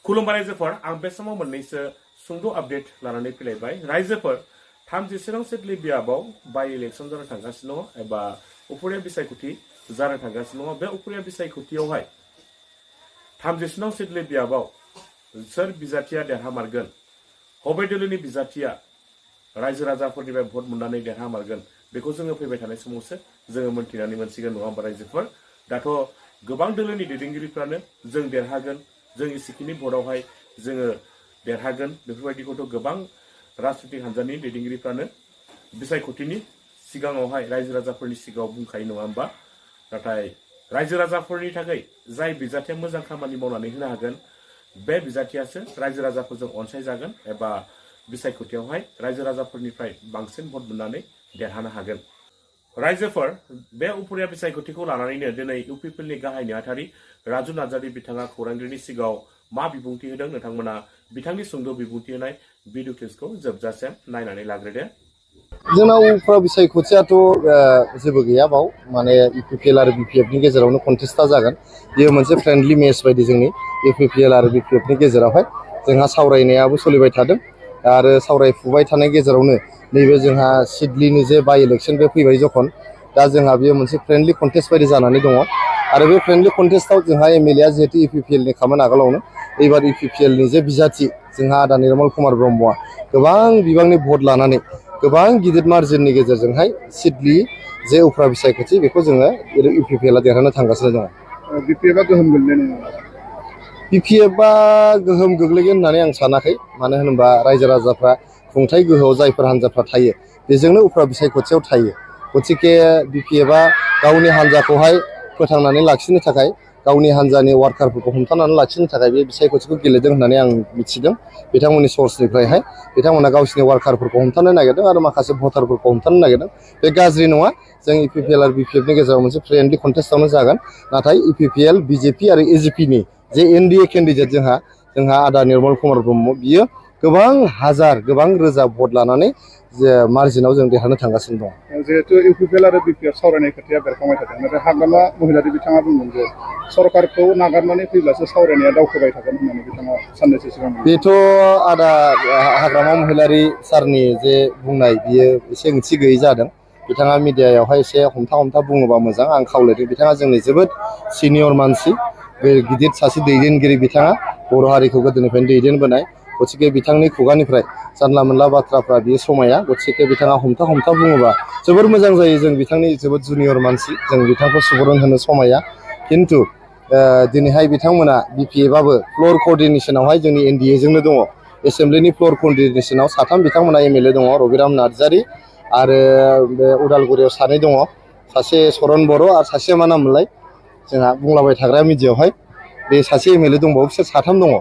खुलुमबाय रायजोफोर आं बे समाव मोननैसो सुंद' आपडेट लानानै फैलायबाय रायजोफोर 37 सिडली बियाबाव बाय इलेक्शन जानो थांगासिनो दङ एबा उफुरिया बिसायख'थि जानो थांगासिनो दङ बे उफुरिया बिसायख'थियावहाय 37 सिडली बियाबाव सोर बिजाथिया देरहामारगोन हबे दोलोनि बिजाथिया रायजो राजाफोरनिफ्राय भट मोननानै देरहामारगोन बेखौ जोङो फैबाय थानाय समावसो जोङो मोनथिनानै मोनसिगोन नङा होमबा रायजोफोर दाथ' गोबां दोलोनि दैदेनगिरिफ्रानो जों देरहागोन जों इसिखिनि भटआवहाय जोङो देरहागोन बेफोरबायदिखौथ' गोबां राजनीतिक हान्जानि दैदेनगिरिफ्रानो बिसायख'थिनि सिगाङावहाय रायजो राजाफोरनि सिगाङाव बुंखायो नङा होमबा नाथाय रायजो राजाफोरनि थाखाय जाय बिजाथिया मोजां खामानि मावनानै होनो हागोन बे बिजाथियासो रायजो राजाफोरजों अनसायजागोन एबा बिसायख'थियावहाय रायजो राजाफोरनिफ्राय बांसिन भट मोननानै देरहानो हागोन रायजोफोर बे उफुरिया बिसायख'थिखौ लानानैनो दिनै इउपिपिएलनि गाहाय नेहाथारि राजु नार्जारी बिथाङा खौरांगिरिनि सिगाङाव मा बिबुंथि होदों नोंथांमोना बिथांनि सुंद' बिबुंथि होनाय भिडिअ क्लिपखौ जोबजासिम नायनानै लाग्रोदो जोंनाव उफ्रा बिसायख'थियाथ' जेबो गैया बाव माने इउपिपिएल आरो बिपिएफनि गेजेरावनो कन्टेस्टआ जागोन बेयो मोनसे फ्रेन्डलि मेच बायदि जोंनि इउपिपिएल आरो बिपिएफनि गेजेरावहाय जोंहा सावरायनायाबो सोलिबाय थादों आरो सावरायफुबाय थानाय गेजेरावनो नैबे जोंहा सिडलीनि जे बाय इलेक्शन बे फैबाय जखन दा जोंहा बेयो मोनसे फ्रेन्डलि कन्टेस्ट बायदि जानानै दङ आरो बे फ्रेन्डलि कन्टेस्टआव जोंहा एमएलएआ जिहेतु इउपिपिएलनि खामोन आगोलावनो एबार इउपिपिएलनि जे बिजाथि जोंहा आदा निर्मल कुमार ब्रह्मआ गोबां बिबांनि भट लानानै गोबां गिदिर मार्जिननि गेजेरजोंहाय सिडली जे उफ्रा बिसायख'थि बेखौ जोङो इउपिपिएलआ देरहानो थांगासिनो दङ बिपिएफआ गोहोम गोग्लैनाय नङा बिपिएफआ गोहोम गोग्लैगोन होननानै आं सानाखै मानो होनोबा रायजो राजाफ्रा खुंथाय गोहोआव जायफोर हान्जाफ्रा थायो बेजोंनो उफ्रा बिसायख'थियाव थायो गतिके बिपिएफआ गावनि हान्जाखौहाय फोथांनानै लाखिनो थाखाय गावनि हान्जानि वार्कारफोरखौ हमथानानै लाखिनो थाखाय बे बिसायख'थिखौ गेलेदों होननानै आं मिथिदों बिथांमोननि सर्सनिफ्रायहाय बिथांमोना गावसिनि वार्कारफोरखौ हमथानो नागिरदों आरो माखासे भटारफोरखौ हमथानो नागिरदों बे गाज्रि नङा जों इउपिपिएल आरो बिपिएफनि गेजेराव मोनसे फ्रेन्डलि कन्टेस्टआवनो जागोन नाथाय इउपिपिएल बिजेपि आरो एजिपिनि जे एनडिए केन्डिडेट जोंहा आदा निर्मल कुमार ब्रह्म बियो गोबां हाजार गोबां रोजा भट लानानै जे मार्जिनाव जों देरहानो थांगासिनो दं जिहेतु इउपिपिएल आरो बिपिएफ सावरायनाय खोथाया बेरखांबाय थादों नाथाय हाग्रामा महिलारि बिथाङा बुंदों जे सरकारखौ नागारनानै फैब्लासो सावरायनाया दावखोबाय थागोन होननानै बिथाङा साननैसो सिगां बेथ' आदा हाग्रामा महिलारि सारनि जे बुंनाय बियो एसे ओंथि गैयै जादों बिथाङा मिडियायावहाय एसे हमथा बुङोबा मोजां आं खावलायदों बिथाङा जोंनि जोबोद सिनियर मानसि बे गिदिर सासे दैदेनगिरि बिथाङा बर' हारिखौ गोदोनिफ्रायनो दैदेनबोनाय गतिके बिथांनि खुगानिफ्राय जानला मोनला बाथ्राफ्रा बियो समाया गतिके बिथाङा हमथा बुङोबा जोबोर मोजां जायो जों बिथांनि जोबोद जुनियर मानसि जों बिथांखौ सुबुरुन होनो समाया खिन्थु दिनैहाय बिथांमोना बिपिएफआबो फ्ल'र क'र्डिनेसनावहाय जोंनि एनडिएजोंनो दङ एसेम्ब्लिनि फ्ल'र क'र्डिनेसनाव साथाम बिथांमोना एमएलए दङ रबिराम नार्जारी आरो बे उदालगुरियाव सानै दङ सासे सरन बर' आरो सासेया मा नाममोनलाय जोंहा बुंलाबाय थाग्रा मिडियायावहाय बे सासे एमएलए दंबावो बिसोर साथाम दङ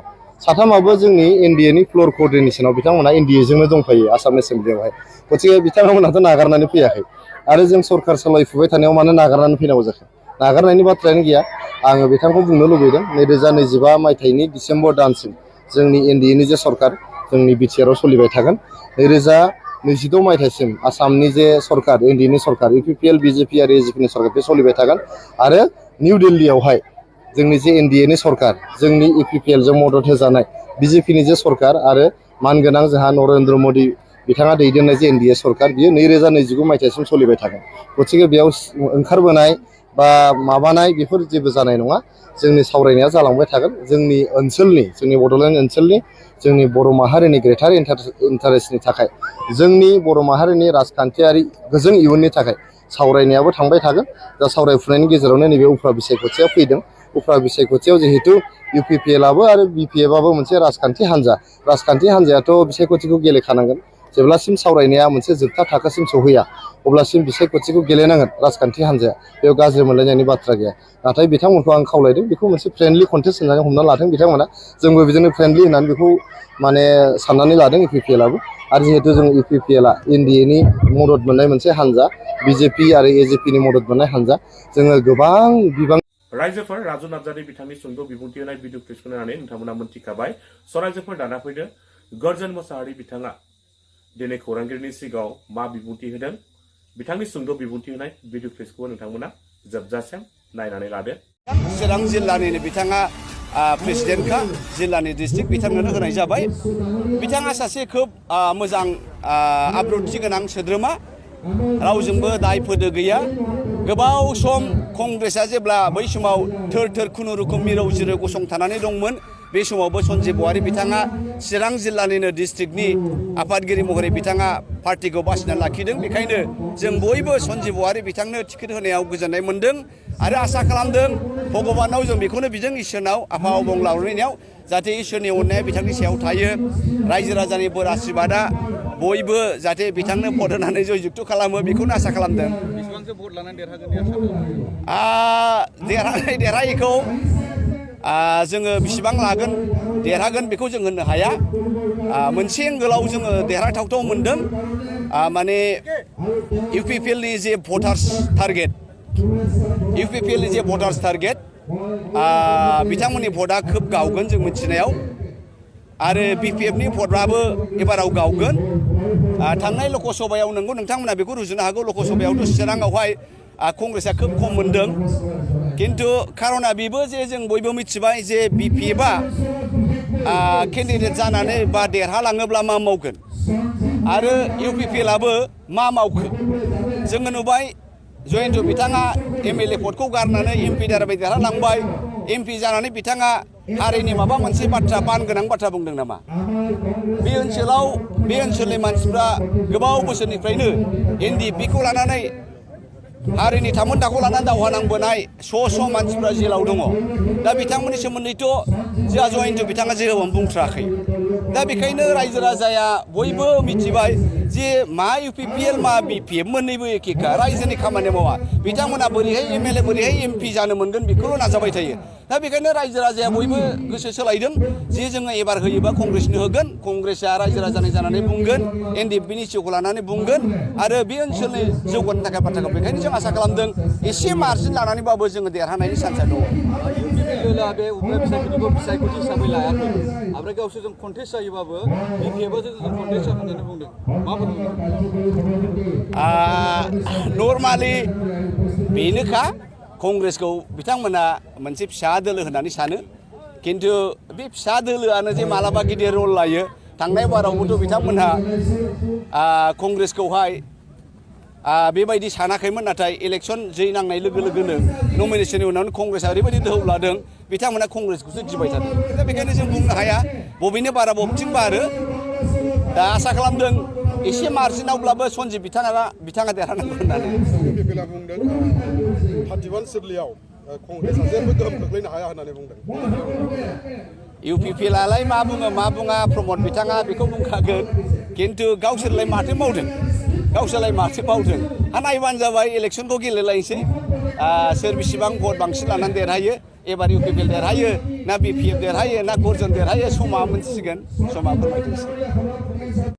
साथामाबो जोंनि एनडिएनि फ्ल'र क'र्डिनेसनाव बिथांमोना एनडिएजोंनो दंफायो आसाम एसेम्ब्लियावहाय गतिके बिथांमोनाथ' नागारनानै फैयाखै आरो जों सरकार सालायफुबाय थानायाव मानो नागारनानै फैनांगौ जाखो नागारनायनि बाथ्रायानो गैया आङो बिथांखौ बुंनो लुबैदों 2025 मायथाइनि डिसेम्बर दानसिम जोंनि एनडिएनि जे सरकार जोंनि बिटिआरआव सोलिबाय थागोन 2026 मायथाइसिम आसामनि जे सरकार एनडिएनि सरकार इउपिपिएल बिजेपि आरो एजिपिनि सरकार बे सोलिबाय थागोन आरो निउ दिल्लीयावहाय जोंनि जे एनडिएनि सरकार जोंनि इउपिपिएलजों मदद होजानाय बिजेपिनि जे सरकार आरो मानगोनां जोंहा नरेन्द्र मदि बिथाङा दैदेननाय जे एनडिए सरकार बियो 2029 मायथाइसिम सोलिबाय थागोन गतिके बेयाव ओंखारबोनाय बा माबानाय बेफोर जेबो जानाय नङा जोंनि सावरायनाया जालांबाय थागोन जोंनि ओनसोलनि जोंनि बड'लेण्ड ओनसोलनि जोंनि बर' माहारिनि ग्रेटार इन्टारेस्टनि थाखाय जोंनि बर' माहारिनि राजखान्थियारि गोजों इयुननि थाखाय सावरायनायाबो थांबाय थागोन दा सावरायफुनायनि गेजेरावनो नैबे उफ्रा बिसायख'थिया फैदों उफ्रा बिसायख'थियाव जिहेतु इउपिपिएलआबो आरो बिपिएफआबो मोनसे राजखान्थि हान्जायाथ' बिसायख'थिखौ गेलेखानांगोन जेब्लासिम सावरायनाया मोनसे जोबथा थाखोसिम सौहैया अब्लासिम बिसायख'थिखौ गेलेनांगोन राजखान्थि हान्जाया बेयाव गाज्रि मोनलायनायनि बाथ्रा गैया नाथाय बिथांमोनखौ आं खावलायदों बेखौ मोनसे फ्रेन्डलि कन्टेस्ट होननानै हमना लादों बिथांमोना जोंबो बिदिनो फ्रेन्डलि होननानै बेखौ माने साननानै लादों इउपिपिएलआबो आरो जिहेतु जों इउपिपिएलआ एनडिएनि मदद मोननाय मोनसे हान्जा बिजेपि आरो एजिपिनि मदद मोननाय हान्जा जोङो गोबां बिबां रायजोफोर राजु नार्जारी बिथांनि सुंद' बिबुंथि होनाय भिडिअ क्लिपखौ नायनानै नोंथांमोना मोनथिखाबाय रायजोफोर दाना फैदो गर्जन मोसाहारि बिथाङा दिनै खौरांगिरिनि सिगाङाव मा बिबुंथि होदों बिथांनि सुंद' बिबुंथि होनाय भिडिअ क्लिपखौ नोंथांमोना जोबजासिम नायनानै लादो चिरां जिल्लानिनो बिथाङा प्रेसिडेन्टखा जिल्लानि डिस्ट्रिक्ट बिथांनो होनाय जाबाय बिथाङा सासे खोब मोजां आब्रुथि गोनां सोद्रोमा रावजोंबो दाय फोदो गैया गोबाव सम कंग्रेसआ जेब्ला बै समाव थोर थोर खुनुरुखुम मिरौ जिरौ गसंथानानै दंमोन बे समावबो सन्जिब बहारि बिथाङा चिरां जिल्लानिनो डिस्ट्रिक्टनि आफादगिरि महरै बिथाङा पार्टिखौ बासिना लाखिदों बेखायनो जों बयबो सन्जिब बहारि बिथांनो टिकेट होनायाव गोजोननाय मोन्दों आरो आसा खालामदों भगबानाव जों बेखौनो बिदों इसोरनाव आफा अबंलावरिनियाव जाहाथे इसोरनि अननाया बिथांनि सायाव थायो रायजो राजानि बोर आशीर्बादा बयबो जाहाथे बिथांनो भट होनानै जयजुक्त खालामो बेखौनो आसा खालामदों बेसेबांसो भट लानानै देरहागोन देरहायैखौ जोङो बेसेबां लागोन देरहागोन बेखौ जों होननो हाया मोनसे एंगोलाव जोङो देरहाथावथाव मोनदों माने इउपिपिएलनि जे भटार्स टारगेट बिथांमोननि भटआ खोब गावगोन जों मिथिनायाव आरो बिपिएफनि भटआबो एबाराव गावगोन थांनाय लकसभायाव नंगौ नोंथांमोना बेखौ रुजुनो हागौ लकसभायावथ' चिराङावहाय कंग्रेसआ खोब खम मोनदों किन्तु खारना बेबो जे जों बयबो मिथिबाय जे बिपिएफआ केन्डिडेट जानानै बा देरहालाङोब्ला मा मावगोन आरो इउपिपिएलआबो मा मावखो जोङो नुबाय जयन्त बिथाङा एमएलए भटखौ गारनानै एमपि दाराबाय देरहालांबाय एमपि जानानै बिथाङा हारिनि माबा मोनसे बाथ्रा बान गोनां बाथ्रा बुंदों नामा बे ओनसोलनि मानसिफ्रा गोबाव बोसोरनिफ्रायनो एनडिएफबिखौ लानानै हारिनि थामोनथाखौ लानानै दावहा नांबोनाय स' मानसिफ्रा जेलाव दङ दा बिथांमोननि सोमोन्दैथ' जोंहा जयन्त बिथाङा जेबो बुंथ्राखै दा बेखायनो रायजो राजाया बयबो मिथिबाय जे मा इउपिपिएल मा बिपिएफ मोन्नैबो एखेखा रायजोनि खामानि मावा बिथांमोना बोरैहाय एमएलए बोरैहाय एमपि जानो मोनगोन बेखौल' नाजाबाय थायो दा बेखायनो रायजो राजाया बयबो गोसो सोलायदों जे जोङो एबार होयोबा कंग्रेसनो होगोन कंग्रेसआ रायजो राजानि जानानै बुंगोन एनडिएफबिनि सिअ'खौ लानानै बुंगोन आरो बे ओनसोलनि जौगानो थाखाय बाथ्राखौ बेखायनो जों आसा खालामदों एसे मार्जिन लानानैबाबो जोङो देरहानायनि चान्सआ दङ इउपिपिएलआ बे उफ्रा बिसायख'थिखौ बिसायख'थि हिसाबै लायाखै ओमफ्राय गावसोरजों कन्टेस्ट जायोबाबो बिपिएफआ जों कन्टेस्ट जागोन होननानै बुंदों मा बुंदों नर्मालि बेनोखा कंग्रेसखौ बिथांमोना मोनसे फिसा दोलो होननानै सानो किन्तु बे फिसा दोलोआनो जे मालाबा गिदिर रल लायो थांनाय बारावबोथ' बिथांमोनहा कंग्रेसखौहाय बेबायदि सानाखैमोन नाथाय इलेक्सन जै नांनाय लोगो लोगोनो नमिनेशननि उनावनो कंग्रेसआ ओरैबायदि दोहौ लादों बिथांमोना कंग्रेसखौसो गिबाय थादों दा बेखायनो जों बुंनो हाया बबेनो बारा बबेथिं बारो दा आसा खालामदों एसे मार्जिनावब्लाबो सन्जिब बिथाङा देरहानांगौ होननानै इउपिपिएलआ बुंदों 31 सिदलियाव कंग्रेसआ जेबो गोहोम खोख्लैनो हाया होननानै बुंदों इउपिपिएलआलाय मा बुङो मा बुङा प्रमद बिथाङा बेखौ बुंखागोन किन्तु गावसोरलाय माथो मावदों नायबानो जाबाय इलेक्सनखौ गेलेलायनोसै सोर बेसेबां भट बांसिन लानानै देरहायो एबार इउपिपिएल देरहायो ना बिपिएफ देरहायो ना गर्जन देरहायो समा मोनथिसिगोन समा फोरमायथोंसै